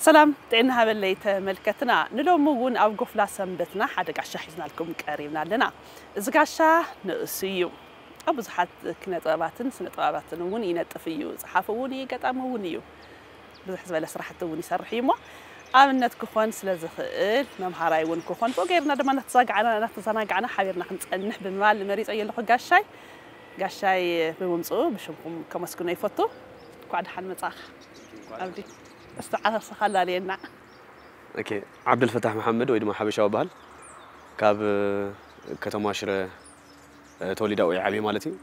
ሰላም ጤና ሃበለይ ተመልከትና፣ ንሎሚ እውን ኣብ ጎፍላ ሰንበትና ሓደ ጋሻ ሒዝናልኩም ቀሪብና ኣለና። እዚ ጋሻ ንእሱ እዩ። ኣብ ብዙሓት ኪነ ጥበባትን ስነ ጥበባትን እውን ይነጥፍ እዩ። ጸሓፊ እውን እዩ፣ ገጣሚ እውን እዩ። ብዙሕ ዝበለ ስራሕቲ እውን ይሰርሕ እዩ እሞ ኣብነት ክኾን ስለ ዝኽእል መምሃራይ እውን ክኾን ብኡ ገይርና ድማ እናተዛጋዕና እናተዘናጋዕና ሓቢርና ክንጸንሕ ብምባል መሪጸዮ ኣለኹ። ጋሻይ ጋሻይ ብምምፅኡ ብሽምኩም ከመስግኖ ይፈቱ። እንኳዕ ደሓን መጻእኻ ኣብዲ። ኣስተዓረሰኻ ላለየና። ኦኬ፣ ዓብደልፈታሕ መሓመድ ወይ ድማ ሓበሻዊ በሃል፣ ካብ ከተማ ሽረ ተወሊዳ ወይ ዓብየ ማለት እዩ።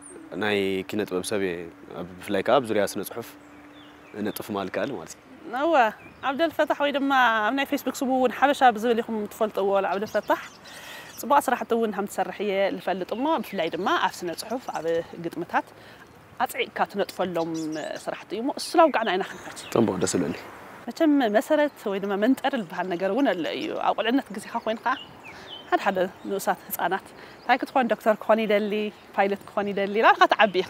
ናይ ኪነ ጥበብ ሰብ እየ። ኣብ- ብፍላይ ከዓ ኣብ ዙርያ ስነ ፅሑፍ እነጥፍ ማለት ይከኣል ማለት እዩ። እወ፣ ዓብደልፈታሕ ወይ ድማ ኣብ ናይ ፌስቡክ ስሙ እውን ሓበሻ ብዝብል ኢኹም ትፈልጥዎ። ዓብደልፈታሕ ፅቡቕ ስራሕቲ እውን ከም ትሰርሕ እየ ዝፈልጥ እሞ ብፍላይ ድማ ኣብ ስነ ፅሑፍ ኣብ ግጥምታት ኣፅዒቕካ ትነጥፈሎም ስራሕቲ እዩ እሞ እሱ ላውጋዕና ኢና ክንፈት። ፅቡቕ፣ ደስ ይብለኒ። መቸም መሰረት ወይ ድማ መንጠሪ ዝበሃል ነገር እውን ኣሎ እዩ። ኣብ ቁልዕነት ግዜኻ ኮይንካ ሓደ ሓደ ንኡሳት ህፃናት እንታይ ክትኾን፣ ዶክተር ክኾን ይደሊ፣ ፓይለት ክኾን ይደሊ ኢልካ ትዓቢ ኢኻ።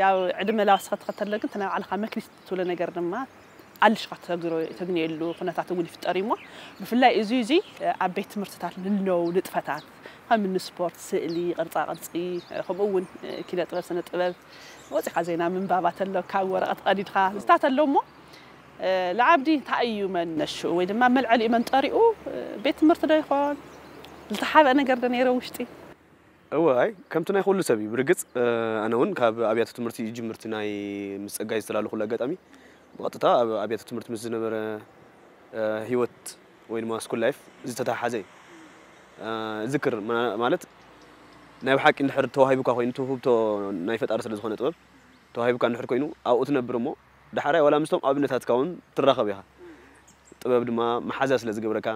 ያው ዕድመ ላወስኸ ተኸተለ ግን እቲ ናይ ባዕልኻ መክሊት ትብሎ ነገር ድማ ኣልሽኻ ተግሮ- ተግንየሉ ኩነታት እውን ይፍጠር እዩ እሞ ብፍላይ እዚ እዚ ኣብ ቤት ትምህርትታት ንለው ንጥፈታት ከም እኒ ስፖርት፣ ስእሊ፣ ቅርፃ ቅርፂ ከምኡ እውን ኪነ ጥበብ፣ ስነ ጥበብ ወፂኻ ዜና ምንባባት ኣሎ ካብ ወረቐት ቀዲድካ ዝታት ኣሎ እሞ ለዓብዲ እንታይ እዩ መነሽኡ ወይ ድማ መልዐሊኡ መንጠሪኡ ቤት ትምህርቲ ዶ ይኾን ዝተሓበአ ነገር ዶ ነይረ ውሽጢ? እወ ኣይ ከምቲ ናይ ኩሉ ሰብ እዩ ብርግፅ። ኣነ እውን ካብ ኣብያተ ትምህርቲ እዩ ጅምርቲ ናይ ምስ ፀጋይ ዝተላለኹሉ ኣጋጣሚ ብቐጥታ ኣብ ኣብያተ ትምህርቲ ምስ ዝነበረ ህይወት ወይ ድማ ስኩል ላይፍ ዝተተሓሓዘ እዩ። ዝክር ምና- ማለት ናይ ብሓቂ እንድሕር ተዋሂቡካ ኮይኑ እቲ ውህብቶ ናይ ፈጣሪ ስለ ዝኾነ ጥበብ ተዋሂቡካ እንድሕር ኮይኑ ኣብኡ ትነብር እሞ ዳሕራይ ዋላ ምስቶም ኣብነታትካ እውን ትራኸብ ኢኻ። ጥበብ ድማ መሓዛ ስለ ዝገብረካ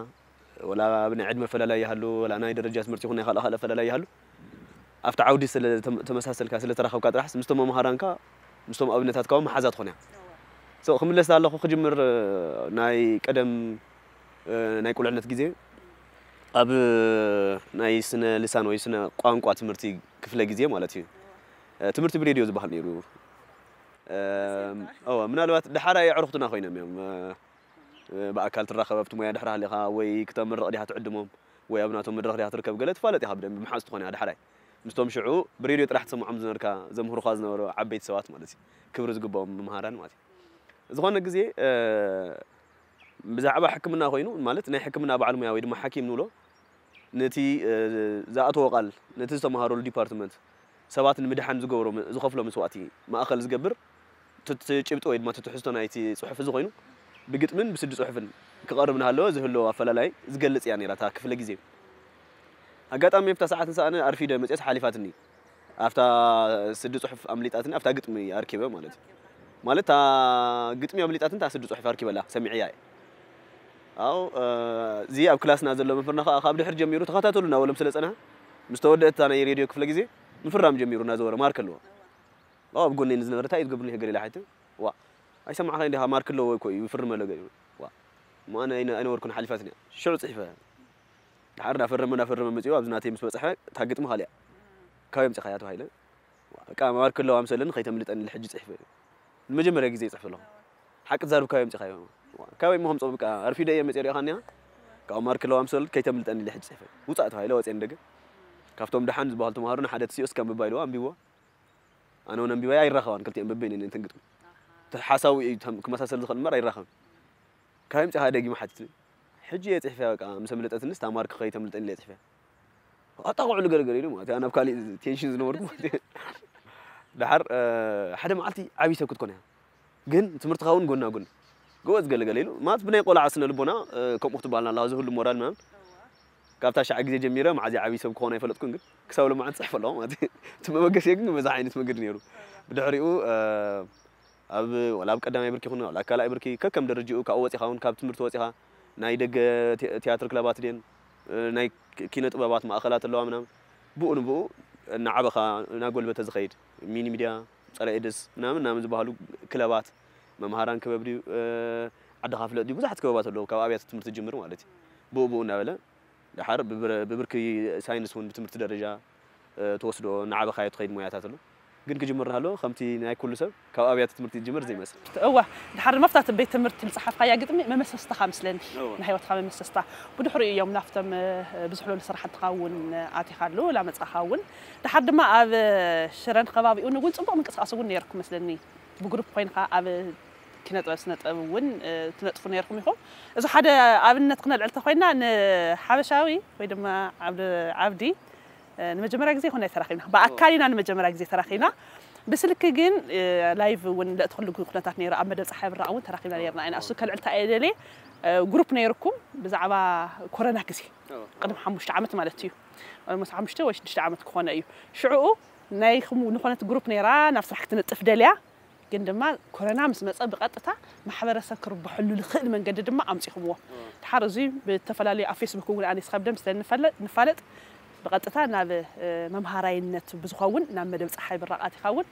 ዋላ ኣብ ናይ ዕድመ ኣፈላላይ ይሃሉ ዋላ ናይ ደረጃ ትምህርቲ ይኹን ናይ ካልእ ካልእ ኣፈላላይ ይሃሉ ኣብቲ ዓውዲ ስለ ተመ- ተመሳሰልካ ስለ ተራኸብካ ጥራሕስ ምስቶም መምሃራንካ ምስቶም ኣብነታትካ እውን መሓዛ ትኾን እያ። So ክምለስ ኣለኹ ክጅምር ናይ ቀደም ናይ ቁልዕነት ግዜ ኣብ ናይ ስነ ልሳን ወይ ስነ ቋንቋ ትምህርቲ ክፍለ ግዜ ማለት እዩ ትምህርቲ ብሬድዮ ዝበሃል ነይሩ። እወ ምናልባት ዳሕራይ ኣዕሩኽትና ኮይኖም እዮም ብኣካል ትራኸብ ኣብቲ ሞያ ድሕሪ ሃሊኻ ወይ ክተምርቕ ዲኻ ትዕድሞም ወይ ኣብ ናቶም መድረኽ ዲኻ ትርከብ ገለ ትፋለጥ ኢኻ ብደንቢ መሓዝ ትኾን እያ ዳሕራይ ምስቶም ሽዑ ብሬድዮ ጥራሕ ትሰምዖም ዝነበርካ ዘምህሩኻ ዝነበሩ ዓበይቲ ሰባት ማለት እዩ ክብሪ ዝግብኦም መምሃራን ማለት እዩ ዝኾነ ግዜ ብዛዕባ ሕክምና ኮይኑ ማለት ናይ ሕክምና በዓል ሙያ ወይ ድማ ሓኪም ንብሎ ነቲ ዝኣተዎ ቃል ነቲ ዝተምሃረሉ ዲፓርትመንት ሰባት ንምድሓን ዝገብሮ ዝኸፍሎ መስዋእቲ ማእኸል ዝገብር እቲ ጭብጢ ወይ ድማ እቲ ትሕዝቶ ናይቲ ፅሑፍ እዚ ኮይኑ ብግጥምን ብስዲ ፅሑፍን ክቐርብ እናሃለወ ዝህልዎ ኣፈላላይ ዝገልፅ እያ ነይራ እታ ክፍለ ግዜ። ኣጋጣሚ ኣብታ ሰዓት ንስኣነ ኣርፊደ መፅየስ ሓሊፋትኒ ኣብታ ስዲ ፅሑፍ ኣምሊጣትኒ ኣብታ ግጥሚ ኣርኪበ ማለት እዩ ማለት እታ ግጥሚ ኣምሊጣትኒ እታ ስዲ ፅሑፍ ኣርኪበላ ሰሚዐያ እየ ኣብኡ እዚ ኣብ ክላስና ዘሎ መምህርና ከዓ ካብ ድሕር ጀሚሩ ተኸታተሉ እናበሎም ስለ ፀንሐ ምስ ተወደአ እታ ናይ ሬድዮ ክፍለ ግዜ ምፍራም ጀሚሩ እናዘወረ ማርክ ኣለዎ ኣብኡ ኣብ ጎነይ ንዝነበረ እንታይ እዩ ዝገብርኒ ገለ ኢላ ሓይተ ዋ ኣይሰማዕኻይ እንዲኻ ማርክ ኣለዎ እኮ እዩ ይፍርም ኣሎ ገለ ዋ እሞ ኣነ ኣይነ- ኣይነበርኩን ሓሊፋትኒ እያ ሽዑ ፅሒፈ ድሓር እናፈረመ እናፈረመ መፂኡ ኣብዚ ናተይ ምስ በፅሐ እታ ግጥሚ ካሊኣ ካበይ ኣምፂኻያ ተባሂለ በቃ ማርክ ኣለዎ ኣምሰልን ከይተምልጠኒ ኢለ ሕጂ ፅሒፈ እዩ ንመጀመርያ ግዜ ይፅሕፍ ኣለኹ ሓቂ ዛርብ ካበይ ኣምፂኻዮ ካበይ እሞ ከምፅኦ በቃ ኣርፊደ እየ መፂኦ ሪኢኻኒ ኢኻ ካብ ማርክ ኣለዎ ኣምሰል ከይተምልጠኒ ኢለ ሕጂ ፅሒፈ ውፃእ ተባሂለ ወፅየ ንደገ ካብቶም ደሓን ዝበሃሉ ተምሃሮ ንሓደ ትስኦ እስከ ኣንብባ ኢልዎ ኣንቢብዋ ኣነ እውን ኣንቢባያ ኣይራኸባን ክልቲኤን በበይነን እየን እተን ግጥሚ እቲ ሓሳቡ እዩ ተም- ክመሳሰል ዝኽእል እምበር ኣይራኸብን ካበይ ኣምፂኻ ደጊመ ሓቲትኒ ሕጂ እየ ፅሒፈያ በቃ ምስ ኣምለጠትንስ እታ ማርክ ከይተምልጠኒ ኢለ እየ ፅሒፈያ ኣጣቕዑ ልገርገር ኢሉ ማለት እዩ ናብ ካሊእ ቴንሽን ዝነበርኩ ማለት እዩ ደሓር ሓደ መዓልቲ ዓብዪ ሰብ ክትኮን እያ ግን ትምህርትኻ እውን ጎና ጎን ጎበዝ ገለገለ ኢሉ ማለት ብናይ ቆልዓ ስነ ልቦና ከምኡ ክትበሃልና ኣለኻ ዝህሉ ሞራል ምናምን ካብታ ሻዕ ግዜ ጀሚረ መዓዝ ዓብዪ ሰብ ክኾን ኣይፈለጥኩን ግን ክሳብ ሎማዓንቲ ፅሕፍ ኣለኹ ማለት እዩ እቲ መበገሲ ግን በዛ ዓይነት መንገዲ ነይሩ ብድሕሪኡ ኣብ ወላ ኣብ ቀዳማይ ብርኪ ይኹን ወላ ካልኣይ ብርኪ ከከም ደረጅኡ ካብኡ ወፂኻ እውን ካብ ትምህርቲ ወፂኻ ናይ ደገ ቲያትር ክለባት ድየን ናይ ኪነ ጥበባት ማእኸላት ኣለዋ ምናምን ብኡ ንብኡ እናዓበኻ እናጎልበተ ዝኸይድ ሚኒ ሚድያ ፀላኢ ደስ ምናምን ምናምን ዝበሃሉ ክለባት መምሃራን ክበብ ድዩ ዓዲ ካፍለጥ ድዩ ብዙሓት ክበባት ኣለዉ ካብ ኣብያተ ትምህርቲ ጅምር ማለት እዩ ብኡ ብኡ እናበለ ደሓር ብብርኪ ሳይንስ እውን ብትምህርቲ ደረጃ ትወስዶ እናዓበኻዮ ትኸይድ ሞያታት ኣሎ ግን ክጅምር ናሃሎ ከምቲ ናይ ኩሉ ሰብ ካብ ኣብያተ ትምህርቲ ዝጅምር ዘይመስል። እወ፣ ድሓር ድማ ኣብታ ቤት ትምህርቲ ዝጸሓፍካያ ግጥሚ መመሰስታኻ ምስለኒ፣ ናይ ህይወትካ መመሰስታ። ብድሕሪኡ እዮም ናብቶም ብዙሕ ለሉ ስራሕትኻ እውን ኣቲኻሉ ላመጻኻ እውን። ድሓር ድማ ኣብ ሽረን ከባቢኡን እውን ጽቡቕ ምንቅስቃስ እውን ነይርኩም መስለኒ። ብግሩፕ ኮይንካ ኣብ ኪነ ጥበብ ስነ ጥበብ እውን ትነጥፉ ነይርኩም ኢኹም። እዚ ሓደ ኣብነት ክነልዕል ተኮይና ንሓበሻዊ ወይ ድማ ዓብዲ ንመጀመርያ ግዜ ይኹን ኣይተራኺብና፣ ብኣካል ኢና ንመጀመርያ ግዜ ተራኺብና። ብስልኪ ግን ላይቭ እውን ለእቲ ኩሉ ኩነታት ነይሩ ኣብ መደብ ፀሓይ ብራቕ እውን ተራኺብና ነርና ኢና። እሱ ከልዕልታ እየ ደልየ። ግሩፕ ነይርኩም ብዛዕባ ኮረና ግዜ ቅድሚ ሓሙሽተ ዓመት ማለት እዩ። ኦልሞስት ሓሙሽተ ወይ ሽዱሽተ ዓመት ክኾነ እዩ። ሽዕኡ ናይኹም ዝኾነት ግሩፕ ነይራ ናብ ስራሕ ክትነጥፍ ደልያ። ግን ድማ ኮረና ምስ መፀ ብቐጥታ ማሕበረሰብ ክርብሐሉ ዝኽእል መንገዲ ድማ ኣምፂኹምዎ። ድሓር እዙይ ብተፈላለዩ ኣብ ፌስቡክ እውን ኣነ ስኻብ ደም ስለ ንፋለጥ ብቐጥታ ናብ መምሃራይነት ብዝኸውን ናብ መደብ ፀሓይ ብራቕ ኣቲኻ እውን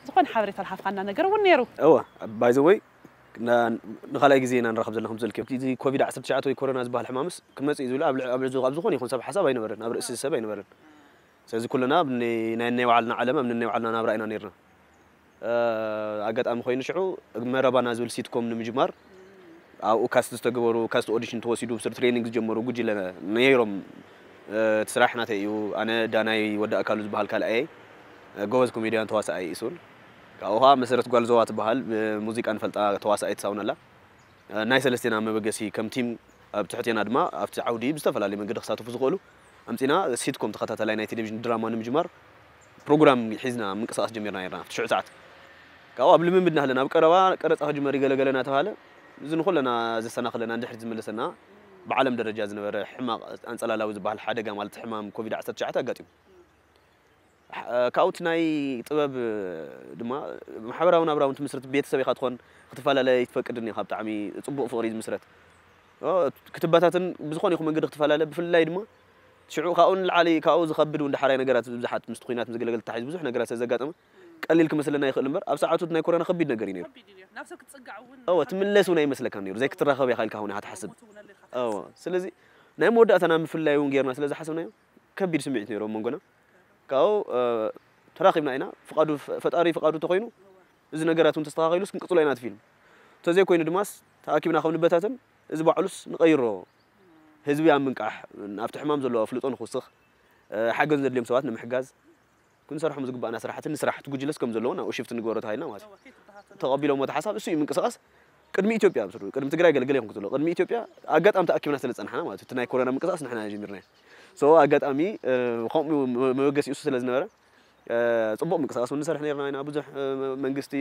ዝኾነ ሓበሬታ ዝሃብካና ነገር እውን ነይሩ። እወ፣ ባይዘወይ ንካልኣይ ግዜ ኢና ንራኸብ ዘለና ከም ዝልክዮ እቲ ኮቪድ ዓሰርተ ትሽዓተ ወይ ኮሮና ዝበሃል ሕማምስ ክመፅእ እዩ ዝብል ኣብ ዝኾነ ይኹን ሰብ ሓሳብ ኣይነበረን፣ ኣብ ርእሲ ሰብ ኣይነበረን። ስለዚ ኩልና ናይ ናይ ባዕልና ዓለም ኣብ ናይ ባዕልና ናብራ ኢና ነርና። ኣጋጣሚ ኮይኑ ሽዑ መረባና ዝብል ሲትኮም ንምጅማር ኣብኡ ካስት ዝተገበሩ ካስት ኦዲሽን ተወሲዱ ብስር ትሬኒንግ ዝጀመሩ ጉጅለ ነይሮም። እቲ ስራሕ ናተይ እዩ። ኣነ ዳናይ ወዲ ኣካሉ ዝበሃል ካልኣየይ ጎበዝ ኮሜድያን ተዋሳኣይ እሱን ካብኡ ከዓ መሰረት ጓል ዞባ ትበሃል ብሙዚቃ ንፈልጣ ተዋሳኣይ ትሳውነላ ናይ ሰለስቴና መበገሲ ከም ቲም ኣብ ትሕቴና ድማ ኣብቲ ዓውዲ ብዝተፈላለየ መንገዲ ክሳተፉ ዝኽእሉ ኣምፂና ሲትኮም ተኸታተላይ ናይ ቴሌቪዥን ድራማ ንምጅማር ፕሮግራም ሒዝና ምንቅስቃስ ጀሚርና ነርና ኣብቲ ሽዑ ሰዓት ካብኡ ኣብ ልምምድ ናህለና ኣብ ቀረባ ቀረፃ ክጅመር ይገለገለ እናተባሃለ እዚ ንኩለና ዘሰናክለና እንድሕር ዝመለሰና ብዓለም ደረጃ ዝነበረ ሕማቅ ኣንፀላላዊ ዝበሃል ሓደጋ ማለት ሕማም ኮቪድ ዓሰርተ ትሽዓተ ኣጋጢሙ ካብኡ እቲ ናይ ጥበብ ድማ ማሕበራዊ ናብራ እውን ትምስርት ቤተሰብ ኢኻ ትኾን ክትፈላለ ይትፈቅድን ኢኻ ብጣዕሚ ፅቡቅ ፍቅሪ ዝምስረት ክትበታትን ብዝኾነ ይኹን መንገዲ ክትፈላለ ብፍላይ ድማ ሽዑ ካብኡ ንላዕሊ ካብኡ ዝኸብድ እውን ዳሕራይ ነገራት ብዙሓት ምስቲ ኩናት ምስ ገለገለ ተታሒዙ ብዙሕ ነገራት ስለ ዘጋጠመ ቀሊል ክመስለና ይኽእል እምበር ኣብ ሰዓቱ ናይ ኮረና ከቢድ ነገር እዩ ነይሩ። እወ ትምለስ እውን ኣይመስለካን ነይሩ ዘይክትራኸብ ኢኻ ኢልካ እውን ኢኻ ትሓስብ። እወ ስለዚ ናይ መወዳእታና ምፍላይ እውን ጌርና ስለ ዝሓሰብናዮ ከቢድ ስምዒት ነይሩ ኣብ መንጎና። ካብኡ ተራኺብና ኢና ፍቃዱ ፈጣሪ ፍቃዱ ተኮይኑ እዚ ነገራት እውን ተስተኻኺሉስ ክንቅፅሎ ኢና እቲ ፊልም። ተዘይኮይኑ ድማስ ተኣኪብና ከም ንበታተን እዚ ባዕሉስ ንቀይሮ ህዝቢ ኣብ ምንቃሕ ኣብቲ ሕማም ዘለዎ ኣፍልጦ ንክውስኽ ሓገዝ ዘድልዮም ሰባት ንምሕጋዝ ክንሰርሖም ዝግባኣና ስራሕቲ ንስራሕ እቲ ጉጅለስ ከም ዘለዎ ናብኡ ሽፍት ንግበሮ ተባሂልና ማለት እዩ። ተቐቢሎሞ እቲ ሓሳብ እሱ እዩ ምንቅስቃስ ቅድሚ ኢትዮጵያ ብስሩ ቅድሚ ትግራይ ገለገለ ይኹን ክትብሎ ቅድሚ ኢትዮጵያ ኣጋጣሚ ተኣኪብና ስለ ዝፀናሕና ማለት እዩ። እቲ ናይ ኮሮና ምንቅስቃስ ንሕና ኢና ጀሚርናዮ። ሶ ኣጋጣሚ ከምኡ መበገሲኡ እሱ ስለ ዝነበረ ፅቡቕ ምንቅስቃስ እውን ንሰርሕ ነርና ኢና ብዙሕ መንግስቲ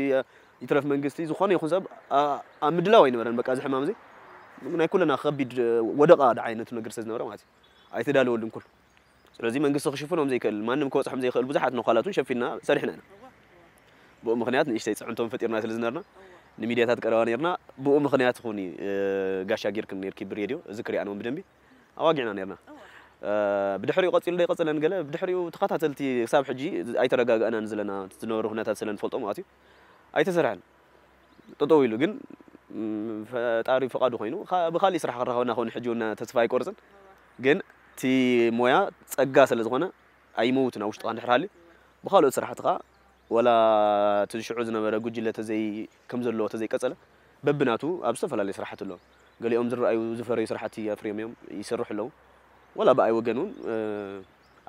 ይትረፍ መንግስቲ ዝኾነ ይኹን ሰብ ኣብ ምድላው ኣይነበረን በቃ እዚ ሕማም እዚ ናይ ኩልና ከቢድ ወደቓ ዳ ዓይነቱ ነገር ስለ ዝነበረ ማለት እዩ ኣይተዳለወሉን ኩሉ ስለዚ መንግስቲ ክሽፍኖም ዘይክእል ማንም ክበፅሖም ዘይክእል ብዙሓት ነዃላት እውን ሸፊንና ሰሪሕና ኢና ብኡ ምክንያት ንእሽተይ ፅዕንቶም ፈጢርና ስለ ዝነበርና ንሚድያታት ቀረባ ነርና ብኡ ምክንያት ይኹን ጋሻ ጌርክን ነርኪ ብሬድዮ እዚ ክሪኣንዎም ብደንቢ ኣዋጊዕና ነርና። ብድሕሪኡ ቀፂሉ ዶ ኣይቀፀለን ገለ ብድሕሪኡ ተኸታተልቲ ክሳብ ሕጂ ኣይተረጋጋእናን ዘለና ዝነበሩ ኩነታት ስለ ንፈልጦ ማለት እዩ ኣይተሰርሐን ጠጠው ኢሉ ግን ፈጣሪ ፍቃዱ ኮይኑ ብካሊእ ስራሕ ክራኸበና ኮይኑ ሕጂ እውን ተስፋ ኣይቆርፅን ግን እቲ ሞያ ፀጋ ስለ ዝኾነ ኣይመውትን ኣብ ውሽጥኻ እንድሕር ሃልዩ ብካልኦት ስራሕትኻ ወላ እቲ ሽዑ ዝነበረ ጉጅለ ተዘይ ከም ዘለዎ ተዘይቀፀለ በብናቱ ኣብ ዝተፈላለዩ ስራሕቲ ኣለዉ። ገሊኦም ዝረኣዩ ዝፈረዩ ስራሕቲ ኣፍርዮም እዮም ይሰርሑ ኣለዉ። ወላ ብኣይ ወገን እውን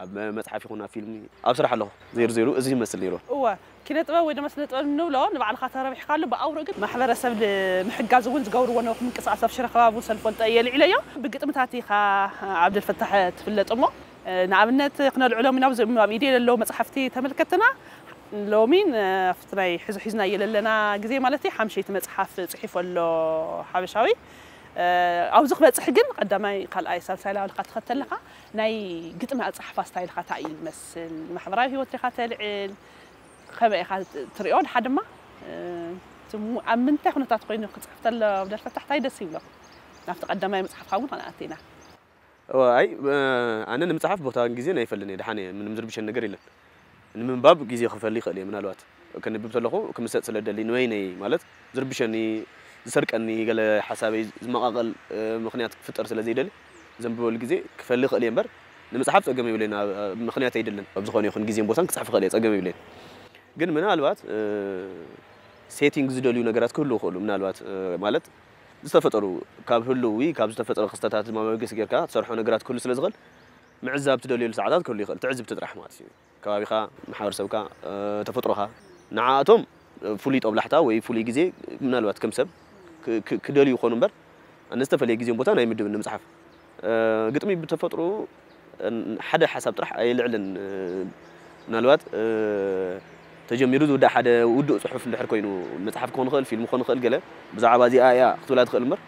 ኣብ መፅሓፍ ይኹን ኣብ ፊልም ኣብ ስራሕ ኣለኹ። ዜሩ ዜሩ እዚ ይመስል ነይሩ። እወ ኪነ ጥበብ ወይ ድማ ስነ ጥበብ ንብሎ ንባዕልኻ ተረቢሕካሉ ብኣውርኡ ግን ማሕበረሰብ ንምሕጋዝ እውን ዝገብርዎ ነበርኩም ምንቅስቃስ ኣብ ሽረ ከባቢ እውን ሰልፎ ልጠ እየ ልዒለዮ። ብግጥምታት ኢኻ ዓብደልፈታሕ ትፍለጥ እሞ ንኣብነት ክነልዕሎም ኢና ኣብዚ ኣብ ኢደይ ዘለዉ መፅሓፍቲ ተመልከትና ሎሚ ኣብቲ ናይ ሕዚ ሒዝናዮ ዘለና ግዜ ማለት እዩ ሓምሸይቲ መፅሓፍ ፅሒፉ ኣሎ ሓበሻዊ ኣብዚ ክበፅሕ ግን ቀዳማይ ካልኣይ ሳልሳይ ላበልካ ትኸተለካ ናይ ግጥሚ ኣፃሕፋ ስታይልካ እንታይ እዩ ዝመስል ማሕበራዊ ህይወት ዲኻ ተልዕል ከመይ ኢኻ ትሪኦ ድሓ ድማ ኣብ ምንታይ ኩነታት ኮይኑ ክፅሕፍ ተሎ ደርፈታ እንታይ ደስ ይብሎ ናብቲ ቀዳማይ መፅሓፍካ እውን ከነኣቲ ኢና ኣይ ኣነ ንምፅሓፍ ቦታን ግዜን ኣይፈልጥን እየ። ደሓን እየ፣ ምንም ዝርብሸኒ ነገር የለን። ንምንባብ ግዜ ክፈሊ ይኽእል እየ፣ ምናልባት ከንብብ ተለኹ ክምሰጥ ስለ ደሊ ንበይነይ ማለት ዝርብሸኒ፣ ዝሰርቀኒ ገለ ሓሳበይ ዝመቓቐል ምኽንያት ክፍጠር ስለ ዘይደሊ ዘንብበሉ ግዜ ክፈሊ ይኽእል እየ እምበር ንምፅሓፍ ፀገም የብለይን። ምኽንያት ኣይደልን። ኣብ ዝኾነ ይኹን ግዜን ቦታን ክፅሕፍ ይኽእል እየ፣ ፀገም የብለይን። ግን ምናልባት setting ዝደልዩ ነገራት ክህልዉ ይኽእሉ። ምናልባት ማለት ዝተፈጠሩ ካብ ህልዊ ካብ ዝተፈጠሩ ክስተታት ድማ መበገሲ ጌርካ ትሰርሖ ነገራት ክህሉ ስለ ዝኽእል ምዕዛብ ትደልየሉ ሰዓታት ክህሉ ይኽእል። ትዕዝብቲ ጥራሕ ማለት እዩ። ከባቢኻ፣ ማሕበረሰብካ፣ ተፈጥሮኻ ንዓኣቶም ፍሉይ ጦብላሕታ ወይ ፍሉይ ግዜ ምናልባት ከም ሰብ ክደልዩ ይኾኑ እምበር ኣነ ዝተፈለየ ግዜን ቦታን ኣይምድብን ንምፅሓፍ። ግጥሚ ብተፈጥሮ ሓደ ሓሳብ ጥራሕ ኣየልዕልን። ምናልባት ተጀሚሩ ዝውዳእ ሓደ ውዱእ ፅሑፍ እንድሕር ኮይኑ መፅሓፍ ክኾን ይኽእል፣ ፊልም ክኾን ይኽእል፣ ገለ ብዛዕባ እዚኣ እያ ክትብላ ትኽእል እምበር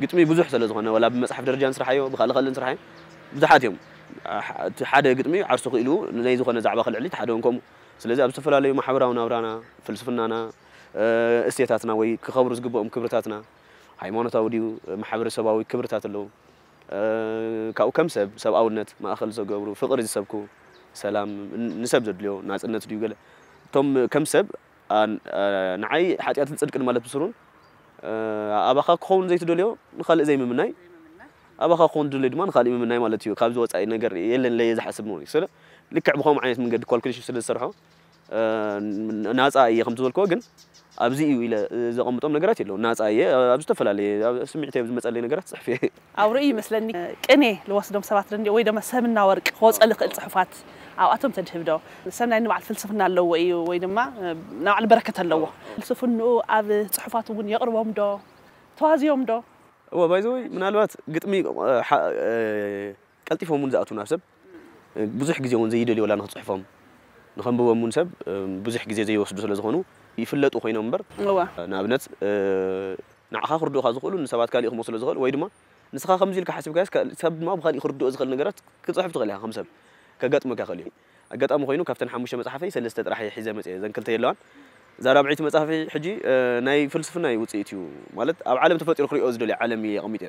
ግጥሚ ብዙሕ ስለ ዝኾነ ዋላ ብመፅሓፍ ደረጃ ንስርሓዮ ብካልእ ካልእ ንስርሓዮ ብዙሓት እዮም። እቲ ሓደ ግጥሚ ዓርሱ ክኢሉ ናይ ዝኾነ ዛዕባ ክልዕል እቲ ሓደ እውን ከምኡ። ስለዚ ኣብ ዝተፈላለዩ ማሕበራዊ ናብራና፣ ፍልስፍናና፣ እሴታትና ወይ ክኸብሩ ዝግብኦም ክብርታትና፣ ሃይማኖታዊ ድዩ ማሕበረሰባዊ ክብርታት ኣለዉ። ካብኡ ከም ሰብ ሰብኣውነት ማእኸል ዘገብሩ፣ ፍቕሪ ዝሰብኩ፣ ሰላም ንሰብ ዘድልዮ፣ ናፅነት ድዩ ገለ እቶም ከም ሰብ ንዓይ ሓጢኣትን ፅድቅን ማለት ብስሩን ኣባኻ ክኸውን ዘይትደልዮ ንኻልእ ዘይምምናይ፣ ኣባኻ ክኸውን ትደልዮ ድማ ንኻልእ ምምናይ ማለት እዩ። ካብዚ ወፃኢ ነገር የለን ኢለ እየ ዝሓስብ ማለት እዩ። ስለ ልክዕ ብኸምኡ ዓይነት መንገዲ calculation ስለ ዝሰርሖ ናፃ እየ ከምቲ ዝበልክዎ ግን ኣብዚ እዩ ኢለ ዘቐምጦም ነገራት የለውን። ናፃ እየ ኣብ ዝተፈላለየ ኣብ ስምዒተይ ኣብ ዝመፀለይ ነገራት ፅሕፍ እየ። ኣብ ርእዩ ይመስለኒ ቅኔ ልወስዶም ሰባት ደንዲ ወይ ድማ ሰምና ወርቂ ክወፀ ልኽእል ፅሑፋት ኣብኣቶም ተድህብ ዶ? ሰብ ናይ ንባዕል ፍልስፍና ኣለዎ እዩ ወይ ድማ ናባዕሉ በረከት ኣለዎ። ፍልስፍንኡ ኣብ ፅሑፋት እውን የቕርቦም ዶ? ተዋዝዮም ዶ? እወ ባይዘወይ ምናልባት ግጥሚ ቀልጢፎም እውን ዝኣትዉ ናብ ሰብ ብዙሕ ግዜ እውን ዘይደልዩ ዋላ ንክፅሕፎም ንኸንብቦም እውን ሰብ ብዙሕ ግዜ ዘይወስዱ ስለ ዝኾኑ ይፍለጡ ኮይኖም እምበር እወ ንኣብነት ንዓኻ ክርድኡኻ ዝኽእሉ ንሰባት ካሊእ ክመስሎ ዝኽእል ወይ ድማ ንስኻ ከምዚ ኢልካ ሓሲብካዮስ ሰብ ድማ ብካሊእ ክርድኦ ዝኽእል ነገራት ክፅሕፍ ትኽእል ኢኻ ከም ሰብ ከጋጥመካ ይኽእል እዩ ኣጋጣሚ ኮይኑ ካብተን ሓሙሽተ መፅሓፈይ ሰለስተ ጥራሕ እየ ሒዘ መፅየ እዘን ክልተ የለዋን እዛ ራብዐይቲ መፅሓፈይ ሕጂ ናይ ፍልስፍና እዩ ውፅኢት እዩ ማለት ኣብ ዓለም ተፈጢሩ ክሪኦ ዝደልዮ ዓለም እየ ኣቐሚጠ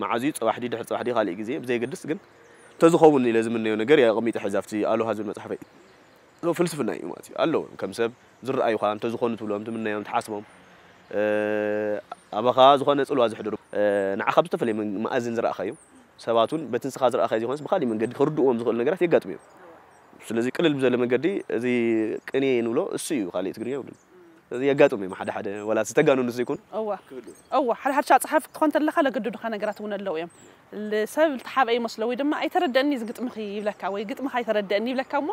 መዓዝ እዩ ፅባሕ ድዩ ድሕሪ ፅባሕ ድዩ ካሊእ ግዜ ብዘየገድስ ግን ተዝኸውን ኢለ ዝምነዮ ነገር እየ ኣቐሚጠ ሕዚ ኣብቲ ኣሎሃ ዝብል መፅሓፈይ ፍልስፍና እዩ ማለት እዩ ኣለዉ ከም ሰብ ዝረኣዩኻ እንተዝኾኑ ትብሎም ትምነዮም ትሓስቦም ኣባኻ ዝኾነ ፅልዋ ዘሕድሩ ንዓኻ ብዝተፈለየ መኣዝን ዝረኣኻዮም ሰባት እውን በቲ ንስኻ ዝረኣኻዮ ዘይኮነስ ብካሊእ መንገዲ ክርድእዎም ዝኽእሉ ነገራት የጋጥሙ እዮም። ስለዚ ቅልል ብዘለ መንገዲ እዚ ቅኔ ንብሎ እሱ እዩ፣ ካሊእ ትግርኛ የብሉን። ስለዚ የጋጥሙ እዮም ሓደ ሓደ ዋላ ዝተጋነኑ ዘይኮኑ። እወ እወ ሓደ ሓደ ሻዕ ጸሓፊ ክትኾን ተለኻ ለገድዱኻ ነገራት እውን ኣለዉ እዮም። ሰብ ዝተሓብአ ይመስሎ ወይ ድማ ኣይተረደእኒ እዚ ግጥምኺ ይብለካ ወይ ግጥምኻ ኣይተረደእኒ ይብለካ እሞ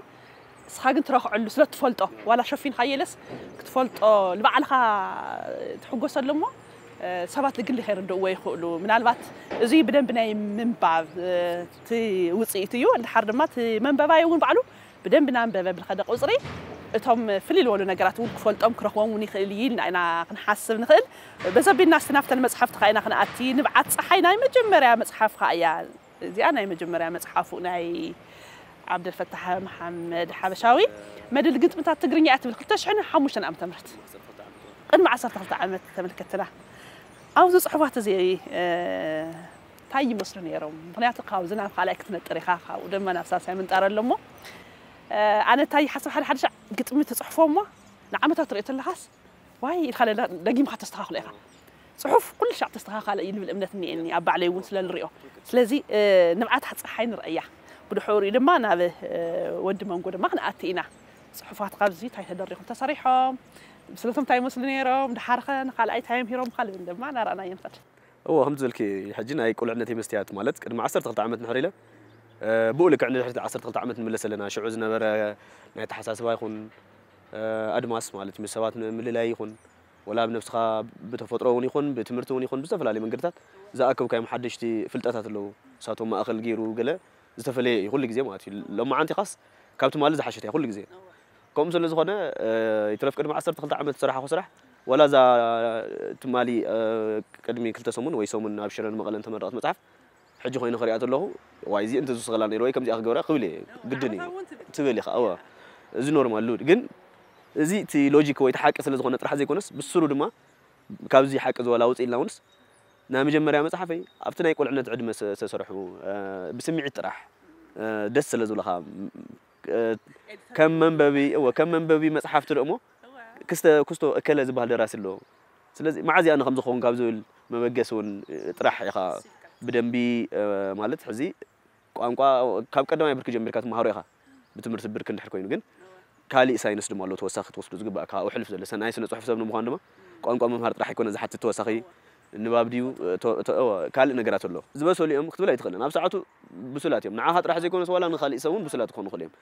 ንስኻ ግን ትረኽዐሉ ስለ ትፈልጦ ዋላ ሸፊንካዮ ኢለስ ክትፈልጦ ንባዕልኻ ትሕጎሰሉ እሞ ሰባት ልግሊ ከይርድእዎ ይኽእሉ። ምናልባት እዚ ብደንቢ ናይ ምንባብ እቲ ውፅኢት እዩ። እንድሓር ድማ እቲ መንበባይ እውን ባዕሉ ብደንቢ ናንበበ ብልኸደ ቁፅሪ እቶም ፍልይ ዝበሉ ነገራት እውን ክፈልጦም ክረኽቦም እውን ይኽእል እዩ ኢልና ኢና ክንሓስብ ንኽእል። በዘቢልና እስቲ ናብተን መፅሓፍቲ ከዓ ኢና ክንኣቲ። ንብዓት ፀሓይ ናይ መጀመርያ መፅሓፍ ከዓ እያ። እዚኣ ናይ መጀመርያ መጽሓፉ ናይ ዓብደልፈታሕ መሓመድ ሓበሻዊ መድል ግጥምታት ትግርኛ እያ ትብል ክልተ ሽሕን ሓሙሽተን ዓመተ ምህረት ቅድሚ ዓሰርተ ክልተ ዓመት ተመልከትና ኣብዚ ጽሑፋት እዚ እንታይ ይመስሉ ነይሮም ምክንያቱ ካብዚ ናብ ካልኣይ ክትነጥር ኢኻ ካብኡ ድማ ናብ ሳልሳይ ምንጣር ኣሎ እሞ ኣነ እንታይ ይሓስብ ሓደ ሓደ ሻዕ ግጥሚ ትጽሕፎ እሞ ንዓመታት ትሪኦ ተለኻስ ዋይ ኢልካ ለላ ደጊምካ ተስተኻኽሎ ኢኻ። ጽሑፍ ኩሉ ሻዕ ተስተኻኻለ እዩ ልብል እምነት እኒኤኒ ኣብ ባዕለይ እውን ስለ ልሪኦ። ስለዚ ንብዓት ፀሓይ ንረእያ። ብድሕሪኡ ድማ ናብ ወዲ መንጎ ድማ ክንኣቲ ኢና። ጽሑፋት ካብዚ እንታይ ተደሪኹም ተሰሪሖም? ምስለቶም እንታይ ይመስሉ ነይሮም? ድሓር ኸ ንኻልኣይ እንታይ ኣምሂሮምካ ልብል ድማ እናረኣናዮ ንኸድ። እወ ከምቲ ዝበልኪ ሕጂ ናይ ቁልዕነተይ መስትያት ማለት ቅድሚ ዓሰርተ ክልተ ዓመት እንድሕር ኢለ ብኡ ልክዕ ንድሕሪት ዓሰርተ ክልተ ዓመት ንምለስ ኣለና ሽዑ ዝነበረ ናይ ኣተሓሳስባ ይኹን ኣድማስ ማለት ምስ ሰባት ምልላይ ይኹን ወላ ኣብ ነብስኻ ብተፈጥሮ እውን ይኹን ብትምህርቲ እውን ይኹን ብዝተፈላለዩ መንገድታት ዝኣከብካዮም ሓደሽቲ ፍልጠታት ኣለዉ ንሳቶም ማእኸል ገይሩ ገለ ዝተፈለየ እዩ ኩሉ ግዜ ማለት እዩ ሎማዓንቲ ኻስ ካብ ትማሊ ዝሓሸት እያ ኩሉ ግዜ ከምኡ ስለ ዝኾነ ይትረፍ ቅድሚ ዓሰርተ ክልተ ዓመት ዝሰራሕኹ ስራሕ ዋላ እዛ ትማሊ ቅድሚ ክልተ ሰሙን ወይ ሰሙን ኣብ ሽረን መቐለን ተመረቐት መፅሓፍ ሕጂ ኮይኑ ክሪኣ ተለኹ ዋይ እዚ እንተ ዝውስኸላ ነይሩ ወይ ከምዚኣ ክገብራ ክብል እየ ግድን እዩ ትብል ኢኻ እወ እዚ ኖርማል ሉድ ግን እዚ እቲ ሎጂክ ወይ እቲ ሓቂ ስለ ዝኾነ ጥራሕ ዘይኮነስ ብስሩ ድማ ካብዚ ሓቂ ዝወላ ውፅእ ኢልና ውንስ ናይ መጀመርያ መፅሓፈይ ኣብቲ ናይ ቁልዕነት ዕድመ ዝተሰርሑ ብስምዒት ጥራሕ ደስ ስለ ዝብለኻ ከም መንበቢ እወ ከም መንበቢ መፅሓፍቲ ዶ እሞ ክስተ ኩስቶ እከለ ዝበሃል ደራሲ ኣለዎ ስለዚ መዓዝ ኣነ ከም ዝኸውን ካብ ዝብል መበገሲ እውን ጥራሕ ኢኻ ብደንቢ ማለት ሕዚ ቋንቋ ካብ ቀዳማይ ብርኪ ጀሚርካ ትመሃሮ ኢኻ ብትምህርቲ ብርኪ እንድሕር ኮይኑ ግን ካሊእ ሳይንስ ድማ ኣሎ ተወሳኺ ክትወስዱ ዝግባእ ካብኡ ሕልፍ ዘሎ ሰናይ ስነ ፅሑፍ ሰብ ንምዃን ድማ ቋንቋ ምምሃር ጥራሕ ኣይኮነ ዝሓትት ተወሳኺ ንባብ ድዩ ካልእ ነገራት ኣሎ ዝበሰሉ እዮም ክትብል ኣይትኽእልን ኣብ ሰዓቱ ብሱላት እዮም ንዓኻ ጥራሕ ዘይኮነስ ዋላ ንካሊእ ሰብ እውን ብሱላት ክኾኑ ይኽእሉ እዮም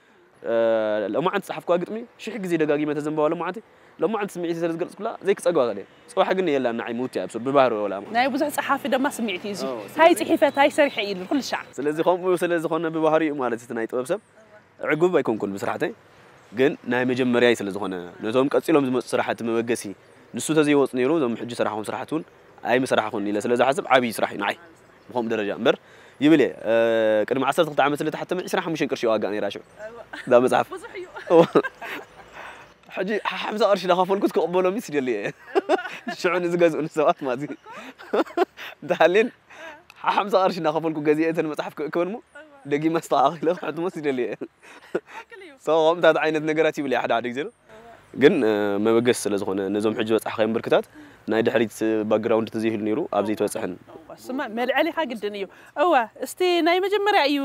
ሎማዓንቲ ዝፀሓፍኩዋ ግጥሚ ሽሕ ግዜ ደጋጊመ ተዘንበዋ ሎማዓንቲ ሎማዓንቲ ስምዒት ስለ ዝገልፅኩላ ዘይክፀግባ ከለ ፅባሕ ግን የላን ንዓይ ምውት እያ ብሱል ብባህሪ ወላ ናይ ብዙሕ ፀሓፊ ድማ ስምዒት እዩ እዚ ታይ ፅሒፈ ታይ ሰሪሐ እዩ ኩሉ ሻዕ ስለዚ ከምኡ ስለ ዝኾነ ብባህሪኡ ማለት እቲ ናይ ጥበብ ሰብ ዕጉብ ኣይኮንኩን ብስራሕተይ ግን ናይ መጀመርያይ ስለ ዝኾነ ነቶም ቀፂሎም ዝመፁ ስራሕቲ መበገሲ ንሱ ተዘይወፅ ነይሩ እዞም ሕጂ ስራሕኹም ስራሕቲ እውን ኣይምሰራሕኹን ኢለ ስለ ዝሓስብ ዓብዪ ስራሕ እዩ ንዓይ ብኸምኡ ደረጃ እምበር ይብል እየ ቅድሚ ዓሰርተ ክልተ ዓመት ስለ ተሓተመ ዕስራን ሓሙሽተን ቅርሺ ዋጋ ነይራ ሽዑ እዛ መፅሓፍ ሕጂ ሓምሳ ቅርሺ እናኸፈልኩ ክቕበሎም ይስ ደልየ እየ ሽዑ ንዝገዝኡኒ ሰባት ማለት እዩ እንተሃልየን ሓምሳ ቅርሺ እናኸፈልኩ ገዚአ እተን መፅሓፍ ክእክበን ሞ ደጊመ ኣስተኻኺለ ክሕትሞ ይደልየ እየ ከምታት ዓይነት ነገራት ይብል ሓደ ሓደ ግዜ ግን መበገሲ ስለ ዝኾነ ነዞም ሕጂ ዝበፃሕካዮም ብርክታት ናይ ድሕሪት ባክግራውንድ ተዘይህሉ ነይሩ ኣብ ዘይትበፅሕን ስማ መልዐሊኻ ግድን እዩ እወ እስቲ ናይ መጀመርያ እዩ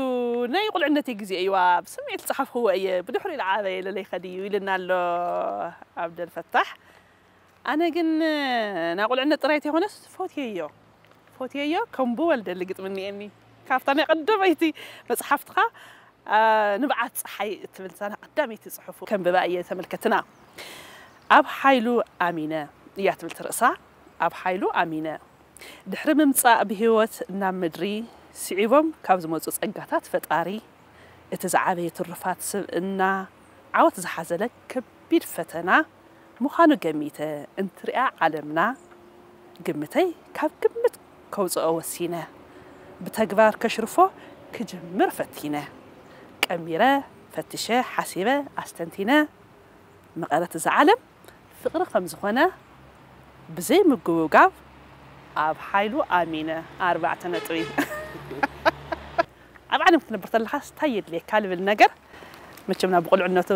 ናይ ቁልዕነተይ ግዜ እዩ ኣብ ስምዒት ዝፀሓፍክዎ እየ ብድሕሪኡ ዝዓበየ ለለይኸ ድዩ ኢልና ኣሎ ኣብደል ፈታሕ ኣነ ግን ናይ ቁልዕነት ጥራይ ተይኮነስ ፎትየዮ ፎትየዮ ከም ብወልደሊ ግጥሚ እኒኤኒ ካብታ ናይ ቀዳመይቲ መፅሓፍትኻ ንብዓት ፀሓይ እትብል እዛ ቀዳመይቲ ፅሑፉ ከንብባ እየ ተመልከትና ኣብ ሓይሉ ኣሚነ እያ ትብል ትርእሳ ኣብ ሓይሉ ኣሚነ ድሕሪ ምምፃእ ብህይወት ናብ ምድሪ ስዒቦም ካብ ዝመፁ ፀጋታት ፈጣሪ እቲ ዝዓበየ ትሩፋት ስብእና ዓወት ዝሓዘለ ከቢድ ፈተና ምዃኑ ገሚተ እንትሪኣ ዓለምና ግምተይ ካብ ግምት ከውፅኦ ወሲነ ብተግባር ከሽርፎ ክጅምር ፈቲነ ቀሚረ ፈትሸ ሓሲበ ኣስተንቲነ መቐረት እዛ ዓለም ፍቕሪ ከም ዝኾነ ብዘይ ምጉብጋብ ኣብ ሓይሉ ኣሚነ ኣርባዕተ ነጥቢ ኣብ ዓለም ክትነብር ተለኻስ እንታይ የድልየካ ልብል ነገር መቸም ናብ ብቁልዕነቱ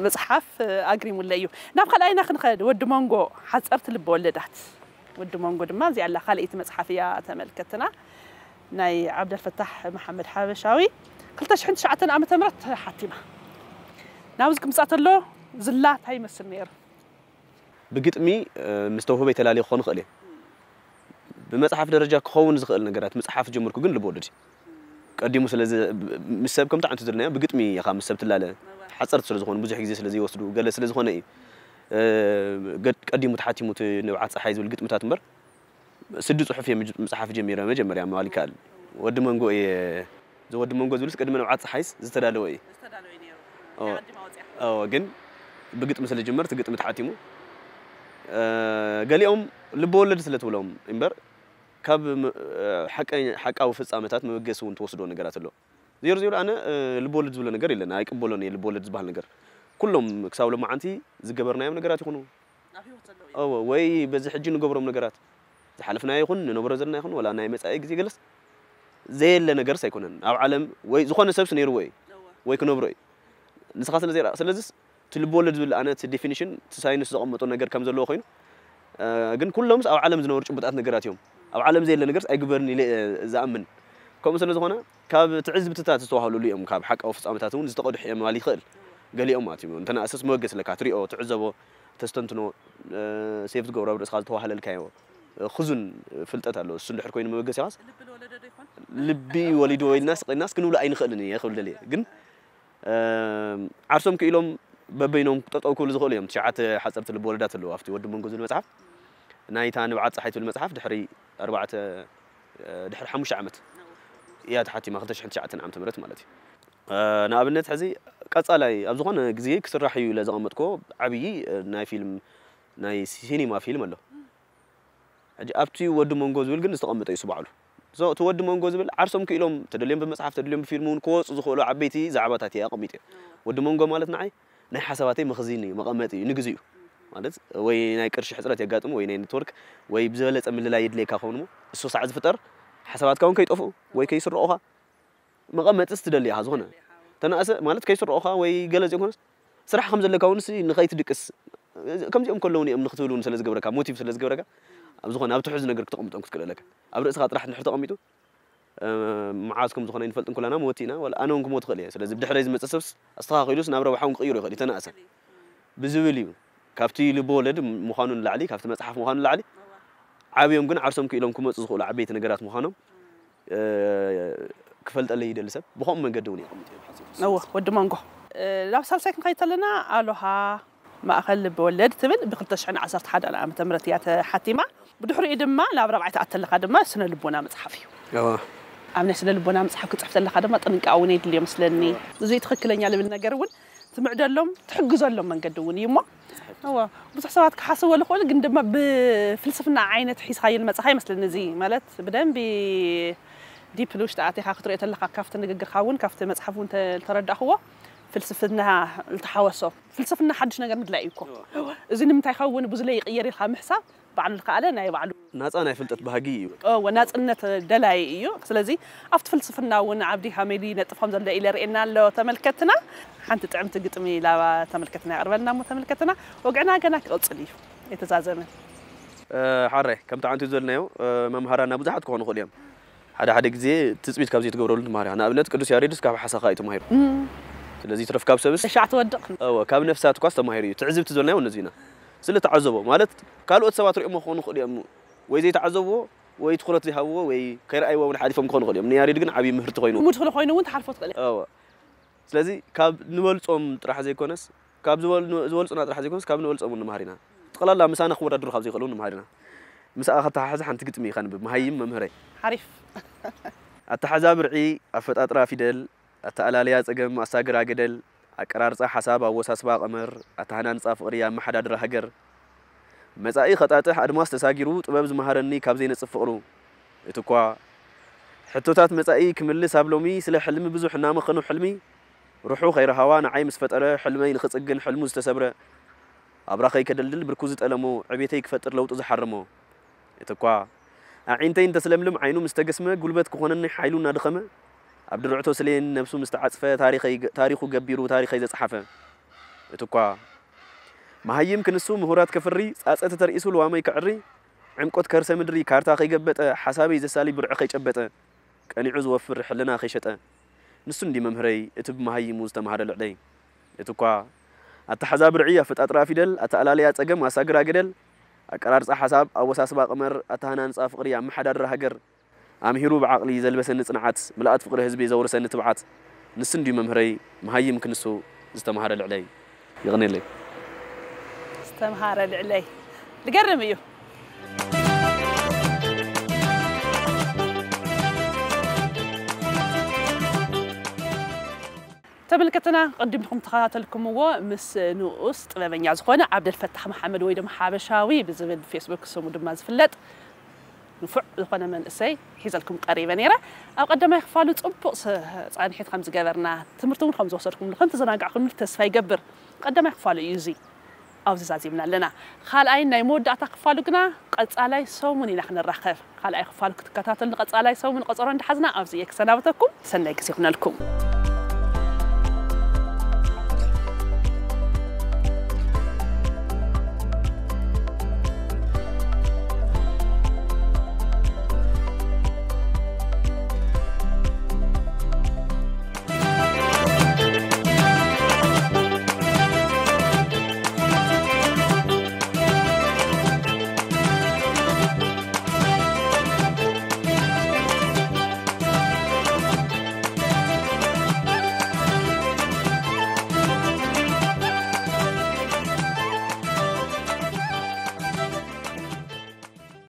መፅሓፍ ኣግሪሙለ እዩ ናብ ካልኣይና ክንኸድ ወዲ መንጎ ሓፀርቲ ልቢ ወለዳት ወዲ መንጎ ድማ እዚኣ ኣላ ካልኣይቲ መፅሓፍ እያ ተመልከትና ናይ ዓብደልፈታሕ መሓመድ ሓበሻዊ ክልተ ሽሕን ትሽዓተን ዓመተ ምህረት ሓቲማ ናብዚ ክምፃእ ተሎ ዝላ እንታይ ይመስል ነይሩ ብግጥሚ ምስ ተውህበይ ተላልየ ክኾን ይኽእል እየ ብመፅሓፍ ደረጃ ክኸውን ዝኽእል ነገራት ምፅሓፍ ጀመርኩ ግን ልብወለድ እዩ ቀዲሙ ስለ ምስ ሰብ ከምቲ ዓንቱ ዝለናዮ ብግጥሚ ኢኻ ምስ ሰብ ትላለ ሓፀርቲ ስለ ዝኾኑ ብዙሕ ግዜ ስለ ዘይወስዱ ገለ ስለ ዝኾነ እዩ ቀዲሙ ተሓቲሙ እቲ ንብዓት ፀሓይ ዝብል ግጥምታት እምበር ስዲ ፅሑፍ እየ ምፅሓፍ ጀሚረ መጀመርያ ምባል ይከኣል ወዲ መንጎ እየ እዚ ወዲ መንጎ ዝብልስ ቅድሚ ንብዓት ፀሓይስ ዝተዳለወ እዩ ግን ብግጥሚ ስለ ዝጅመር እቲ ግጥሚ ተሓቲሙ ገሊኦም ልበወለድ ስለ ትብሎም እምበር ካብ ሓቃዊ ፍፃመታት መበገሲ እውን ትወስዶ ነገራት ኣሎ ዜሮ ዜሮ ኣነ ልበወለድ ዝብሎ ነገር የለን ኣይቅበሎን እየ ልበወለድ ዝበሃል ነገር ኩሎም ክሳብ ሎማዓንቲ ዝገበርናዮም ነገራት ይኹኑ ወይ በዚ ሕጂ ንገብሮም ነገራት ዝሓለፍናዮ ይኹን ንነብሮ ዘለና ይኹን ወላ ናይ መፃኢ ግዜ ገለስ ዘየለ ነገርስ ኣይኮነን ኣብ ዓለም ወይ ዝኾነ ሰብስ ነይርዎ እዩ ወይ ክነብሮ እዩ ንስኻ ስለ ዘይረኣ ስለዚስ እቲ ልብወለድ ዝብል ኣነ እቲ ዴፊኒሽን እቲ ሳይንስ ዘቐመጦ ነገር ከም ዘለዎ ኮይኑ ግን ኩሎምስ ኣብ ዓለም ዝነበሩ ጭቡጣት ነገራት እዮም ኣብ ዓለም ዘየለ ነገርስ ኣይግበርን ኢለ ዝኣምን ከምኡ ስለ ዝኾነ ካብ ትዕዝብትታት ዝተዋህለሉ እዮም ካብ ሓቃዊ ፍፃመታት እውን ዝተቐድሑ እዮም ምባል ይኽእል ገሊኦም ማለት እዩ እንተናእሰስ መበገስ ለካ ትሪኦ ትዕዘቦ ተስተንትኖ ሴቭ ትገብሮ ኣብ ርእስኻ ዝተዋህለልካዮ ክዙን ፍልጠት ኣሎ እሱ እንድሕር ኮይኑ መበገሲኻስ ልቢ ወሊድዎ ኢልናስ ኢልናስ ክንብሎ ኣይንኽእልን እየ ክብል ደልየ ግን ዓርሶም ክኢሎም በበይኖም ጠጠው ክብሉ ዝኽእሉ እዮም ትሽዓተ ሓፀርቲ ልቢ ወለዳት ኣለዉ ኣብቲ ወዲ መንጎ ዝብል መፅሓፍ ናይታ ንብዓት ፀሓይ ትብል መፅሓፍ ድሕሪ ኣርባዕተ ድሕሪ ሓሙሽተ ዓመት እያ ተሓቲማ ክልተ ሽሕን ትሽዓተን ዓመተ ምህረት ማለት እዩ ንኣብነት ሕዚ ቀፃላይ ኣብ ዝኾነ ግዜ ክስራሕ እዩ ኢለ ዘቐመጥኮ ዓብዪ ናይ ፊልም ናይ ሲኒማ ፊልም ኣሎ ሕጂ ኣብቲ ወዲ መንጎ ዝብል ግን ዝተቐመጠ እዩ ስባዕሉ እቲ ወዲ መንጎ ዝብል ዓርሶም ክኢሎም ተደልዮም ብመፅሓፍ ተደልዮም ብፊልም እውን ክወፁ ዝኽእሉ ዓበይቲ ዛዕባታት እየ ኣቐሚጠ ወዲ መንጎ ማለት ንዓይ ናይ ሓሳባተይ መኽዚን እዩ መቐመጢ እዩ ንግዜኡ ማለት ወይ ናይ ቅርሺ ሕፅረት የጋጥሙ ወይ ናይ ኔትወርክ ወይ ብዝበለፀ ምልላይ የድልየካ ከውን እሱ ሳዕ ዝፍጠር ሓሳባትካ እውን ከይጠፍኡ ወይ ከይስረቑኻ መቐመጢ ስትደሊ ኢኻ ዝኾነ ተናእሰ ማለት ከይስረቑኻ ወይ ገለ ዘይኮነስ ስራሕ ከም ዘለካ እውን ንኸይትድቅስ ከምዚኦም ከለውን እዮም ንክትብል እውን ስለ ዝገብረካ ሞቲቭ ስለ ዝገብረካ ኣብ ዝኾነ ኣብ ትሕዚ ነገር ክተቐምጦም ክትክእል ኣለካ ኣብ ርእስኻ ጥራሕ እንድሕር ተቐሚጡ መዓዝ ከም ዝኾነ ኣይንፈልጥን ኩላና መወቲ ኢና ዋላ ኣነ እውን ክሞት ይኽእል እየ ስለዚ ብድሕረይ ዝመፀ ሰብስ ኣስተኻኺሉስ ናብ ረብሓ እውን ክቕይሮ ይኽእል እዩ ተናእሰ ብዝብል እዩ። ካብቲ ልብ ወለድ ምዃኑ ንላዕሊ፣ ካብቲ መጽሓፍ ምዃኑ ንላዕሊ፣ ዓብዮም ግን ዓርሶም ክኢሎም ክመጹ ዝኽእሉ ዓበይቲ ነገራት ምዃኖም፣ እ፣ ክፈልጠለይ ይደሊ ሰብ። ብኸምኡ መንገዲ እውን የቐምጥ እዮም ሓጺሩ። እወ፣ ወዲ መንጎ። እ፣ ናብ ሳልሳይ ክንኸይድ ከለና ኣሎሃ ማእኸል ልብ ወለድ ትብል ብ ክልተ ሽሕን ዓሰርተ ሓደን ዓመተ ምህረት እያ ተሓቲማ። ብድሕሪኡ ድማ ናብ ራብዓይ ትኣተለኻ ድማ ስነ ልቦና መጽሓፍ እዩ። እወ። ኣብ ናይ ስነ ልቦና መጽሓፍ ክትጽሕፍ ተለኻ ድማ ጥንቃ እውን የድልዮ መስለኒ። እዚ ትኽክለኛ ልብል ነገር እውን ትምዕደሎም፣ ትሕግዘሎም መንገዲ እውን እዩ እሞ። እወ፣ ብዙሕ ሰባት ክሓስብዎ ዝኽእሉ ግን ድማ ብፍልስፍና ዓይነት ሒዝካዮ ንመጻኻ ይመስለኒ። እዚ ማለት ብደንቢ ዲፕ ውሽጢ ኣቲኻ ክትሪኦ ተለኻ ካብቲ ንግግርካ እውን ካብቲ መጽሓፍ እውን ተ-፣ ተረዳእኽዎ ፍልስፍና ዝተሓወሶ። ፍልስፍና ሓድሽ ነገር ምድላይ እዩ እኮ። እዚ ንምንታይ ይኸውን ብዙ ለይቕየር ኢልካ ምሕሳብ ባዕሉ ዝኸኣለ ናይ ባዕሉ ናጻ ናይ ፍልጠት ባህጊ እዩ። እወ፣ ናጽነት ደላይ እዩ። ስለዚ ኣብቲ ፍልስፍና እውን ዓብዲ ሃመይሊ ነጥፎም ዘሎ ኢለ ርእየና ኣሎ ተመልከትና። ሓንቲ ጥዕምቲ ግጥሚ ላባ ተመልከትና ያቕርበልና እሞ ተመልከትና። ወግዕና ገና ክቕጽል እዩ። የተዛዘመ። እ፣ ሓራይ፣ ከምቲ ዓንቱ ዝብልናዮ፣ እ፣ መምሃራና ብዙሓት ክኾኑ ይኽእሉ እዮም። ሓደ ሓደ ግዜ ትጽቢት ካብ ዘይትገብረሉ ትምሃር ኢኻ። ንኣብነት ቅዱስ ያሬድስ ካብ ሓሳኻ እዩ ተማሂሩ። እም። ስለዚ ትረፍ ካብ ሰብስ ተሻዕ ትወድቕ። እወ፣ ካብ ነፍሳት እኳስ ተማሂሩ እዩ። ትዕዝብቲ ዝብልናዮ ነዚ ኢና። ስለ ተዓዘቦ፣ ማለት ካልኦት ሰባት ሪኦሞ ክኾኑ ይኽእሉ እዮም። ወይ ዘይተዓዘብዎ፣ ወይ ትኹረት ዘይሃብዎ፣ ወይ ከይረኣይዎ እውን ሓሊፎም ክኾኑ ይኽእሉ እዮም። ንያሬድ ግን ዓብዪ ምህርቲ ኮይኑ። ሙድ ኮይኑ እውን ትሓልፎ ትኽእል እያ። እወ። ስለዚ ካብ ንበልጾም ጥራሕ ዘይኮነስ፣ ካብ ዝበል-፣ ዝበልጹና ጥራሕ ዘይኮነስ፣ ካብ ንበልጾም እውን ንመሃር ኢና። ጠቕላላ ምሳና ክወዳደሩ ካብ ዘይኽእሉ እውን ንመሃር ኢና። ምሳኣ ከተሓሕዝ ሓንቲ ግጥሚ ኢኻ ንብብ። መሃይም መምህረይ። ሓሪፍ። ኣተሓዛ ብርዒ፣ ኣፈጣጥራ ፊደል፣ ኣተኣላልያ ጸገም፣ ኣሳግራ ገደል፣ ኣቀራርጻ ሓሳብ፣ ኣወሳስባ ቀመር፣ ኣተሃናንጻ ፍቕሪ፣ ኣመሓዳድራ ሃገር፣ መጻኢ ከጣጥሕ ኣድማስ ተሳጊሩ፣ ጥበብ ዝመሃረኒ ካብ ዘይነጽፍ ፍቕሩ። እቲ እኳ ሕቶታት መጻኢ ክምልስ ኣብ ሎሚ፣ ስለ ሕልሚ ብዙሕ እናመኸኑ ሕልሚ፣ ሩሑ ከይረሃዋ ንዓይ ምስ ፈጠረ፣ ሕልመይ ንኽጽግን ሕልሙ ዝተሰብረ፣ ኣብራኸይ ከደልድል ብርኩ ዝጠለሞ፣ ዕቤተይ ክፈጥር ለውጢ ዝሓረሞ። እቲ እኳ ኣዒንተይ እንተስለምልም ዓይኑ ምስ ተገስመ፣ ጉልበት ክኾነኒ ሓይሉ እናደኸመ፣ ኣብ ድርዕቶ ስሌን ነብሱ ምስ ተዓጽፈ፣ ታሪኸይ ገ-፣ ታሪኹ ገቢሩ ታሪኸይ ዘጽሓፈ። እቲ እኳ መሃይም ክንሱ ምሁራት ከፍሪ፣ ጻጸ ተተርኢሱ ልዋመይ ከዕሪ፣ ዕምቆት ከርሰ ምድሪ ካርታ ከይገበጠ፣ ሓሳበይ ዘሳሊ ብርዒ ከይጨበጠ፣ ቀኒዑ ዝወፍር ሕልና ከይሸጠ፣ ንሱ እንዲ መምህረይ፣ እቲ ብመሃይሙ ዝተማህረ ልዕለይ። እቲ እኳ ኣተሓዛ ብርዒ፣ ኣፈጣጥራ ፊደል፣ ኣተኣላልያ ጸገም፣ ኣሳግራ ገደል፣ ኣቀራርጻ ሓሳብ፣ ኣወሳስባ ቀመር፣ ኣተሃናንጻ ፍቕሪ፣ ኣመሓዳድራ ሃገር፣ ኣምሂሩ ብዓቕሊ ዘልበሰኒ ጽንዓት፣ ምልኣት ፍቕሪ ህዝቢ ዘውርሰኒ ትብዓት፣ ንሱ እንድዩ መምህረይ፣ መሃይም ክንሱ ዝተምሃረ ልዕለይ። የቕኔለይ። ዝተምሃረ ልዕለይ። ዝገርም እዩ። ተመልከትና፣ ቅድምኩም ተኸታተልኩምዎ ምስ ንኡስ ጥበበኛ ዝኾነ ዓብደልፈታሕ መሓመድ ወይ ድማ ሓበሻዊ ብዝብል ፌስቡክ ስሙ ድማ ዝፍለጥ ንፉዕ ዝኾነ መንእሰይ ሒዘልኩም ቀሪበ ነይረ። ኣብ ቀዳማይ ክፋሉ ጽቡቕ ስ-፣ ጻንሒት ከም ዝገበርና፣ ትምህርቲ እውን ከም ዝወሰድኩምሉ፣ ከም ተዘናጋዕኩምሉ ተስፋ ይገብር። ቀዳማይ ክፋሉ እዩ እዚ። ኣብዚ ዛዚምና ኣለና። ካልኣይን ናይ መወዳእታ ክፋሉ ግና ቀጻላይ ሰሙን ኢና ክንራኸብ። ካልኣይ ክፋሉ ክትከታተሉ ንቀጻላይ ሰሙን ቀጸሮ እንዳሓዝና ኣብዚ እየ ክሰናበተኩም። ሰናይ ግዜ ይኹነልኩም።